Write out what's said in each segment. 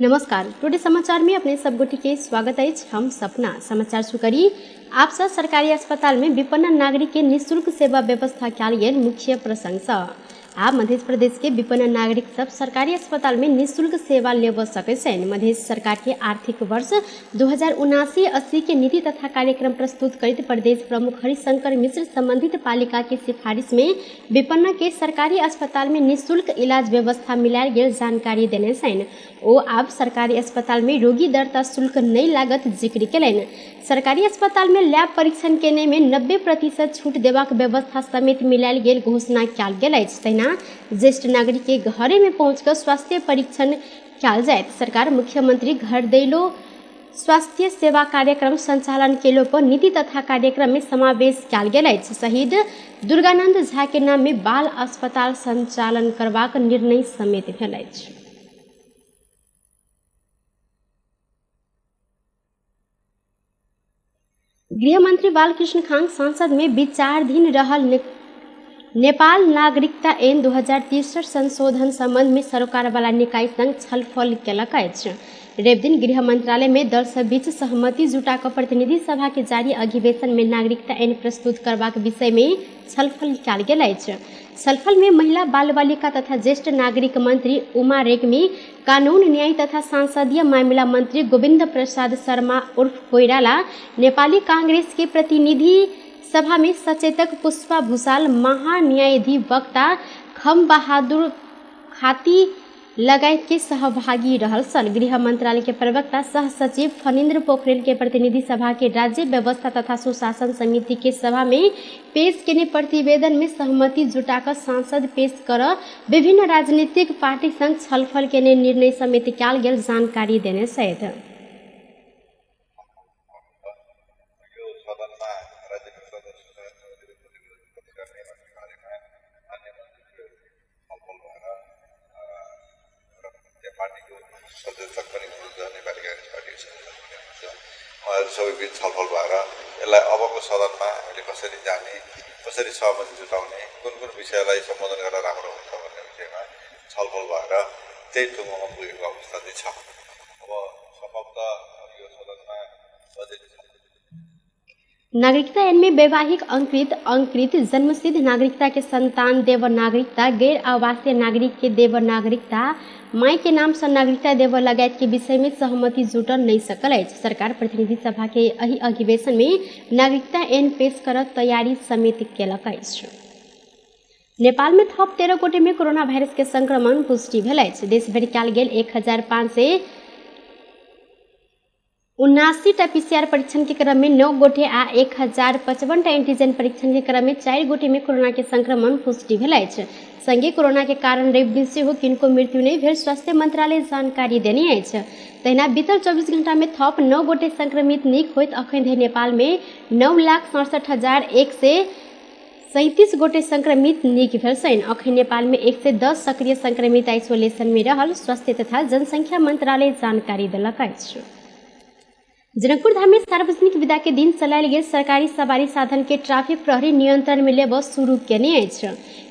नमस्कार, टुडे समाचार में अपने सब गोटी के स्वागत है। हम सपना समाचार सुकरी आपसा सरकारी अस्पताल में विपन्न नागरिक के निःशुल्क सेवा व्यवस्था कयल गेल मुख्य प्रशंसा। आब मध्य प्रदेश के विपन्न नागरिक सब सरकारी अस्पताल में निःशुल्क सेवा लेब सकै छनि। मध्य सरकार के आर्थिक वर्ष 2079-80 के नीति तथा कार्यक्रम प्रस्तुत करैत प्रदेश प्रमुख हरिशंकर मिश्र संबंधित पालिका के सिफारिश में विपन्न के सरकारी अस्पताल में निःशुल्क इलाज व्यवस्था मिलायल गेल जानकारी देने छनि। ओ आब सरकारी अस्पताल में रोगी दर्ता शुल्क नहीं लागत जिक्र केलनि। सरकारी अस्पताल में लैब परीक्षण केने में 90% छूट देबाक व्यवस्था समेत मिलायल गेल घोषणा कयल गेल अछि। तहिना ज्येष्ठ नागरिक के घरे में पहुंचकर स्वास्थ्य परीक्षण कयल जायत। सरकार मुख्यमंत्री घर दैलो स्वास्थ्य सेवा कार्यक्रम संचालन केलो पर नीति तथा कार्यक्रम में समावेश कयल गेल अछि। शहीद दुर्गानंद झा के नाम में बाल अस्पताल संचालन करबाक निर्णय समेत भेल अछि। गृहमंत्री बालकृष्ण खांग संसद में विचाराधीन रहल नेपाल नागरिकता ऐन 2063 संशोधन संबंध में सरोकार वाला निकाय संग छलफल केलक अछि। रवि दिन गृह मंत्रालय में दल सब बीच सहमति जुटा कऽ प्रतिनिधि सभा के जारी अधिवेशन में नागरिकता ऐन प्रस्तुत करबाक विषय में छलफल कयल गेल अछि। छलफल में महिला बाल बालिका तथा ज्येष्ठ नागरिक मंत्री उमा रेग्मी, कानून न्याय तथा संसदीय मामिला मंत्री गोविंद प्रसाद शर्मा उर्फ कोइराला, नेपाली कांग्रेस के प्रतिनिधि सभा में सचेतक पुष्पा भूषाल, महान्यायाधिवक्ता खम बहादुर खाती लगायत के सहभागी रहल सन। गृह मंत्रालय के प्रवक्ता सह सचिव फणीन्द्र पोखरेल के प्रतिनिधि सभा के राज्य व्यवस्था तथा सुशासन समिति के सभा में पेश केने प्रतिवेदन में सहमति जुटाकर सांसद पेश कर विभिन्न राजनीतिक पार्टी संग छलफल केने निर्णय समेत कयल गेल जानकारी देने सहित। सचेतक पनि हुनुहुन्छ, नेपाली काङ्ग्रेस पार्टीको सचेतक पनि हुनुहुन्छ। उहाँहरू सबैबिच छलफल भएर यसलाई अबको सदनमा हामीले कसरी जाने, कसरी सहमति जुटाउने, कुन कुन विषयलाई सम्बोधन गरेर राम्रो हुन्छ भन्ने विषयमा छलफल भएर त्यही टुङ्गोमा पुगेको अवस्था चाहिँ छ। अब सम्भवतः यो सदनमा बजेट नागरिकता ऐन में वैवाहिक अंकृत अंकृत जन्मसिद्ध नागरिकता के संतान देव नागरिकता, गैर आवासीय नागरिक के देव नागरिकता, माई के नाम से नागरिकता देव लगायत के विषय में सहमति जुटल नहीं सकल अछि। सरकार प्रतिनिधि सभा के एहि अधिवेशन में नागरिकता ऐन पेश कर तैयारी समेत केलक अछि। नेपाल में थप 13 गोटे में कोरोना वायरस के संक्रमण पुष्टि भेल अछि। देशभरि कयल गेल 1579 टा पीसीआर परीक्षण के क्रम में 9 गोटे आ 1055 टा एंटीजन परीक्षण के क्रम में 4 गोटे में कोरोना के संक्रमण पुष्टि भेल अछि। संगे कोरोना के कारण रवि दिन सेहो किनको मृत्यु नहीं भेल स्वास्थ्य मंत्रालय जानकारी देने अछि। तहिना बीतल 24 घंटा में थप 9 गोटे संक्रमित नीक होइत अखन धरि नेपाल में 9,67,137 गोटे संक्रमित नीक भेल छनि। अखन नेपाल में 110 सक्रिय संक्रमित आइसोलेशन में रहल स्वास्थ्य तथा जनसंख्या मंत्रालय जानकारी देलक अछि। जनकपुर धाम में सार्वजनिक विदा के दिन चलायल गेल सरकारी सवारी साधन के ट्रैफिक प्रहरी नियंत्रण में लेब शुरू केने अछि।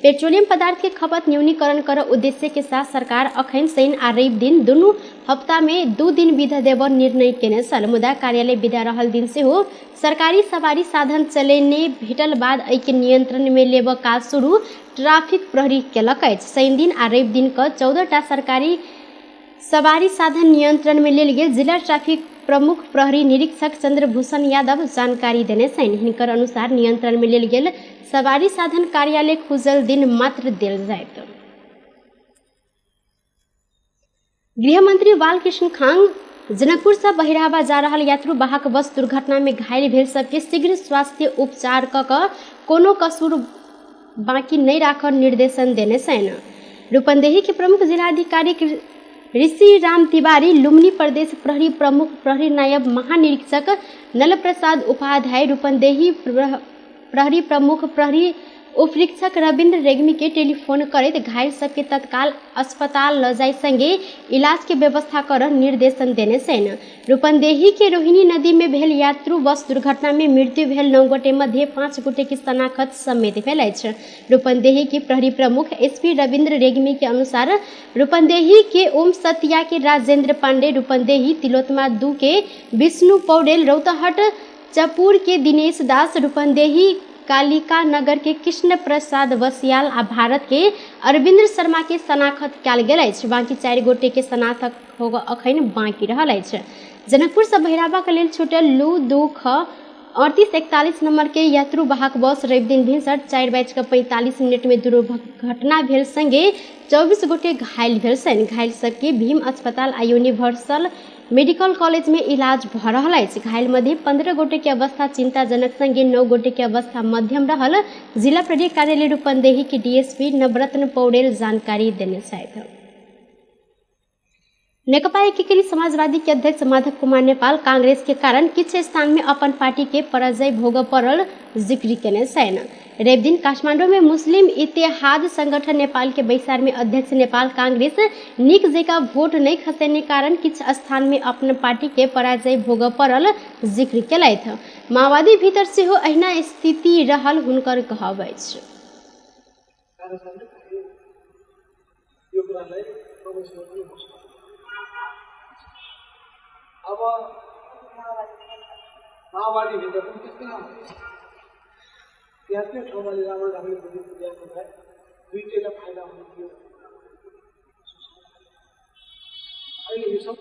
पेट्रोलियम पदार्थ के खपत न्यूनीकरण कर उद्देश्य के साथ सरकार अखन शनि आ रवि दिन दुनू हफ्ता में 2 दिन विदा देब निर्णय केने छल। मुदा कार्यालय विदा रहल दिन सेहो सरकारी सवारी साधन चलेने भेटल बाद एहि के नियंत्रण में लेब काज शुरू ट्रैफिक प्रहरी केलक अछि। शनि दिन आ रवि दिन क 14 टा सरकारी सवारी साधन नियंत्रण में लेल गेल जिला ट्रैफिक प्रमुख प्रहरी निरीक्षक चंद्रभूषण यादव जानकारी देने छनि। हिनकर अनुसार नियंत्रण में लेल गेल सवारी साधन कार्यालय खुजल दिन मात्र देल जायत। गृहमंत्री बालकृष्ण खांग जनकपुर से बहिरावा जा रहल यात्रु वाहक बस दुर्घटना में घायल भेल सबके शीघ्र स्वास्थ्य उपचार क कोनो कसूर बाकी नहीं राखऽ निर्देशन देने छनि। रूपन्देही के प्रमुख जिलाधिकारी ऋषि राम तिवारी, लुम्बिनी प्रदेश प्रहरी प्रमुख प्रहरी नायब महानिरीक्षक नलप्रसाद उपाध्याय, रूपन्देही प्रहरी प्रमुख प्रहरी उपरीक्षक रविन्द्र रेग्मी के टेलीफोन करैत घायल सबके तत्काल अस्पताल ल जाय संगे इलाज के व्यवस्था कर निर्देशन देने छनि। रूपन्देही के रोहिणी नदी में भेल यात्रु बस दुर्घटना में मृत्यु भेल 9 गोटे मध्ये 5 गोटे के शनाखत समेत भेल अछि। रूपन्देही के प्रहरी प्रमुख एसपी रविन्द्र रेग्मी के अनुसार रूपन्देही के ओम सतिया के राजेंद्र पांडे, रूपन्देही तिलोत्मा 2 के विष्णु पौडेल, रौतहट चपुर के दिनेश दास, रूपन्देही कालिका नगर के कृष्ण प्रसाद बसियाल आ भारत के अरविंद्र शर्मा के शनाखत कयल गेल अछि। बाकी 4 गोटे के शनाखत हो अखन बाकी रहल अछि। जनकपुर से भैरावा के लेल छूटल लू 2 ख 3841 नंबर के यात्रु वाहक बस रवि दिन भिनसर 4:45 में दुर्घटना भेल संगे 24 गोटे घायल भेल छनि। घायल सबके भीम अस्पताल आ यूनिवर्सल मेडिकल कॉलेज में इलाज भ रहल अछि। घायल मध्ये 15 गोटे के अवस्था चिंताजनक संगे 9 गोटे के अवस्था मध्यम रहल जिला प्रहरी कार्यालय रूपन्देही के डीएसपी नवरत्न पौडेल जानकारी देने छथि। नेकपा एकीकृत समाजवादी के अध्यक्ष माधव कुमार नेपाल कांग्रेस के कारण किछ स्थान में अपन पार्टी के पराजय भोग पड़ल जिक्र केने छनि। रवि दिन काठमांडू में मुस्लिम इतिहाद संगठन नेपाल के बैसार में अध्यक्ष नेपाल कांग्रेस निक जेका वोट नहीं खसेने कारण किछ स्थान में अपन पार्टी के पराजय भोग पड़ल जिक्र केलथि। माओवादी भीतर सेहो एहिना स्थिति रहल हुनकर कहब अछि। अब माओवादी भित्र पनि त्यस्तै त्यहाँ त्यो ठाउँमा राम्रो ढङ्गले बुझी पुर्याएको भए दुईटैलाई फाइदा हुने थियो। अहिले यो सब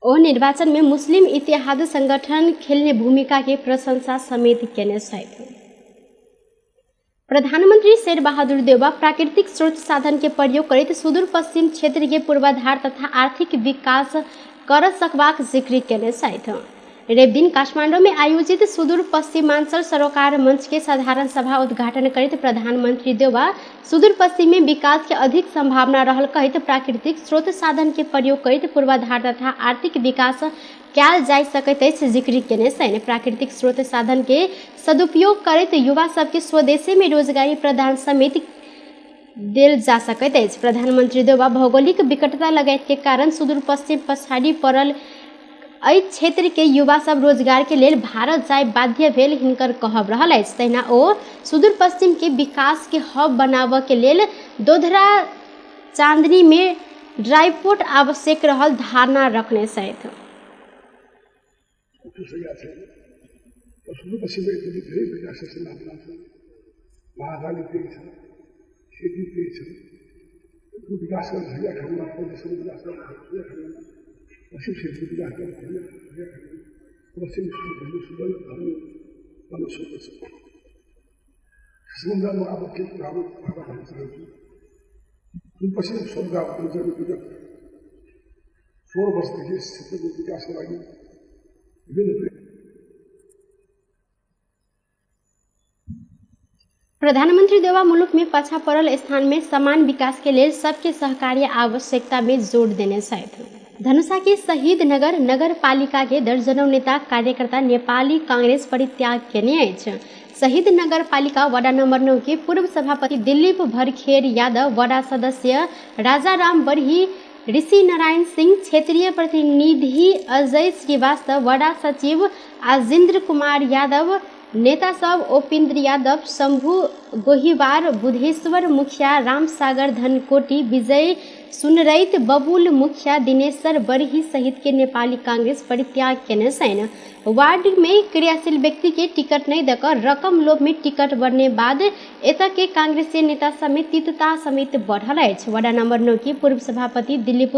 ओ निर्वाचन में मुस्लिम इतिहाद संगठन खेलने भूमिका के प्रशंसा समेत केने छथि। प्रधानमंत्री शेरबहादुर देउवा प्राकृतिक स्रोत साधन के प्रयोग करैत सुदूर पश्चिम क्षेत्र के पूर्वाधार तथा आर्थिक विकास कर सकबाक जिक्र केने छथि। रवि दिन काठमांडू में आयोजित सुदूर पश्चिमांचल सरोकार मंच के साधारण सभा उद्घाटन करैत प्रधानमंत्री देउवा सुदूर पश्चिम में विकास के अधिक संभावना रहल कहैत प्राकृतिक स्रोत साधन के प्रयोग करैत पूर्वाधार तथा आर्थिक विकास कयल जा सकैत अछि जिक्र केने छनि। प्राकृतिक स्रोत साधन के सदुपयोग करैत युवा सबके स्वदेशी में रोजगारी प्रदान समेत देल जा सकैत अछि। प्रधानमंत्री देउवा भौगोलिक विकटता लगायत के कारण सुदूर पश्चिम पछाड़ी पड़ल एहि क्षेत्र के युवा सब रोजगार के लेल भारत जाय बाध्य भेल हिनकर कहब रहल अछि। तहिना ओ सुदूर पश्चिम के विकास के हब बनाबऽ के लेल दोधरा चांदनी में ड्राईपोर्ट आवश्यक रहल धारणा रखने छथि। सुदूरपश्चिममा धेरै विकासको सम्भावना छ, महाखाली त्यही छ, खेती त्यही छ, विकास गर्न सकेका ठाउँमा, प्रदेशको विकास गर्न सकेका ठाउँमा, पश्चिम क्षेत्रको विकास गर्न सकेका ठाउँमा पश्चिम क्षेत्र बन्न सक्दछ। त्यसो हुँदा म अब के कुराहरू भन्न चाहन्छु, सुदूरपश्चिम सरोकार विगत 16 वर्षदेखि यस क्षेत्रको विकासको लागि विभिन्न प्रधानमंत्री देउवा मुलुक में पाछा पड़ल स्थान में समान विकास के लेल सबके सहकार्य आवश्यकता में जोड़ देने छथि। धनुषा के शहीद नगर नगर पालिका के दर्जनों नेता कार्यकर्ता नेपाली कांग्रेस परित्याग केने अछि। शहीद नगर पालिका वडा नंबर 9 के पूर्व सभापति दिलीप भरखेर यादव, वडा सदस्य राजाराम बरही, ऋषि नारायण सिंह, क्षेत्रीय प्रतिनिधि अजय श्रीवास्तव, वडा सचिव आजिन्द्र कुमार यादव, नेता सब ओपिन्द्र यादव, शंभु गोहिवार, बुधेश्वर मुखिया, रामसागर धनकोटी, विजय सुनरैत, बबुल मुखिया, दिनेश्वर बरही सहित के नेपाली कांग्रेस परित्याग केने छनि। वार्ड में क्रियाशील व्यक्ति के टिकट नहीं दकर रकम लोभ में टिकट बढ़ने बाद एतय के कांग्रेसी नेता समेत तीतता समेत बढ़ल अछि। वडा नंबर 9 के पूर्व सभापति दिलीप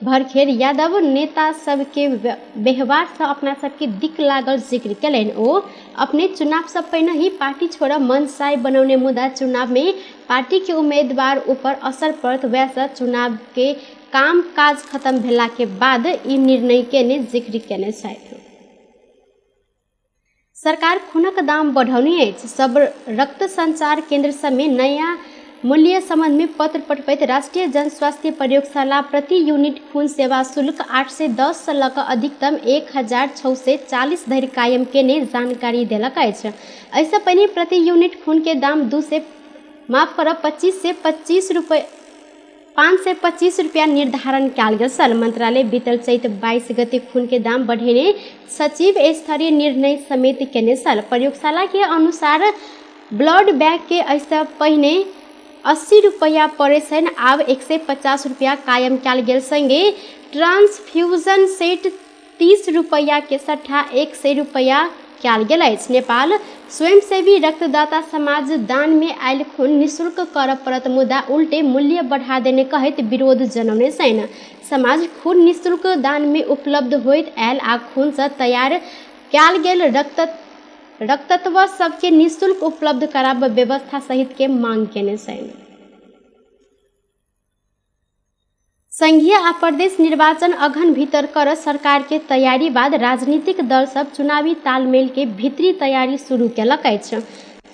भरखेर यादव नेता सबके व्यवहार से अपना सबके दिक लागल जिक्र केलनि। ओ अपने चुनाव से पहिने ही पार्टी छोड़ मनसाय बनौने मुदा चुनाव में पार्टी के उम्मीदवार ऊपर असर पड़त वैसे चुनाव के काम काज खत्म भेला के बाद ई निर्णय केने जिक्र केने छथि। सरकार खूनक दाम बढ़ौने अछि। सब रक्त संचार केंद्र सब में नया मूल्य संबंध में पत्र पठबैत राष्ट्रीय जनस्वास्थ्य प्रयोगशाला प्रति यूनिट खून सेवा शुल्क 810 से लऽ कऽ अधिकतम 1640 धरि कायम केने जानकारी देलक अछि। एहिसँ पहिने प्रति यूनिट खून के दाम 25 से 25 रुपये 525 रुपया निर्धारण कयल गेल छल। मंत्रालय बीतल चैत 22 गते खून के दाम बढ़ेने सचिव स्तरीय निर्णय समेत केने छल। प्रयोगशाला के अनुसार ब्लड बैग के एहिसँ पहिने 80 रुपया पड़े छनि, आब 150 रुपया कायम कयल गेल। संगे ट्रांसफ्यूजन सेट 30 रुपया के सट्ठा 100 रुपया कयल गेल अछि। नेपाल स्वयंसेवी रक्तदाता समाज दान में आयल खून निःशुल्क करऽ पड़त मुदा उल्टे मूल्य बढ़ा देने कहैत विरोध जनौने छनि। समाज खून निःशुल्क दान में उपलब्ध होइत आयल आ खून से तैयार कयल गेल रक्तत्व सबके निःशुल्क उपलब्ध कराब व्यवस्था सहित के मांग केने छनि। संघीय आ प्रदेश निर्वाचन अघन भीतर कर सरकार के तैयारी बाद राजनीतिक दल सब चुनावी तालमेल के भीतरी तैयारी शुरू केलक अछि।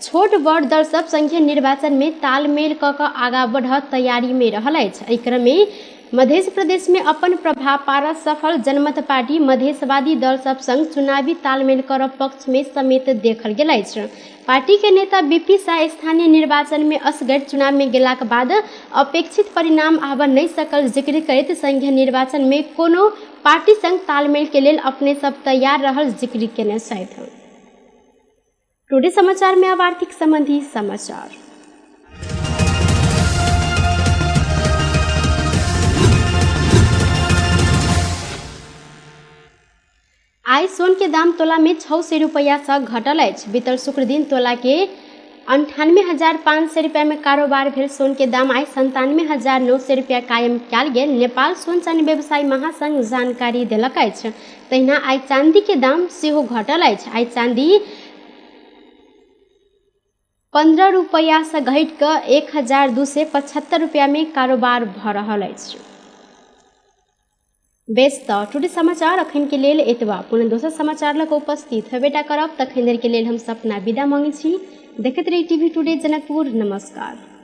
छोट बड़ दल सब संघीय निर्वाचन में तालमेल क कऽ आगा बढ़ तैयारी में रहल अछि। एहि क्रम में मध्य प्रदेश में अपन प्रभाव पार सफल जनमत पार्टी मधेशवादी दल सब संग चुनावी तालमेल कर पक्ष में समेत देखल गेल अछि। पार्टी के नेता बीपी शाह स्थानीय निर्वाचन में असगर चुनाव में गेलाक बाद अपेक्षित परिणाम आबऽ नहि सकल जिक्र करैत संघीय निर्वाचन में कोनो पार्टी संग तालमेल के लेल अपने सब तैयार रहल जिक्र केने छथि। टुडे समाचार में अब आर्थिक संबंधी समाचार। आइ सोन के दाम तोला में 600 रुपया से घटल अछि। बीतल शुक्र दिन तोला के 98,500 रुपया में कारोबार भेल सोन के दाम आइ 97,900 रुपया कायम कयल गेल नेपाल सोन चानी व्यवसायी महासंघ जानकारी देलक अछि। तहिना आइ चांदी के दाम सेहो घटल अछि। आइ चांदी 15 रुपया से घटि कऽ 1275 रुपया में कारोबार भऽ रहल अछि। बेस तऽ टुडे समाचार अखन के लेल एतबा। पुनः दोसर समाचार लऽ कऽ उपस्थित हेबेटा करब। तखन धरि के लेल हम सपना विदा मांगै छी। देखैत रही टीवी टुडे जनकपुर। नमस्कार।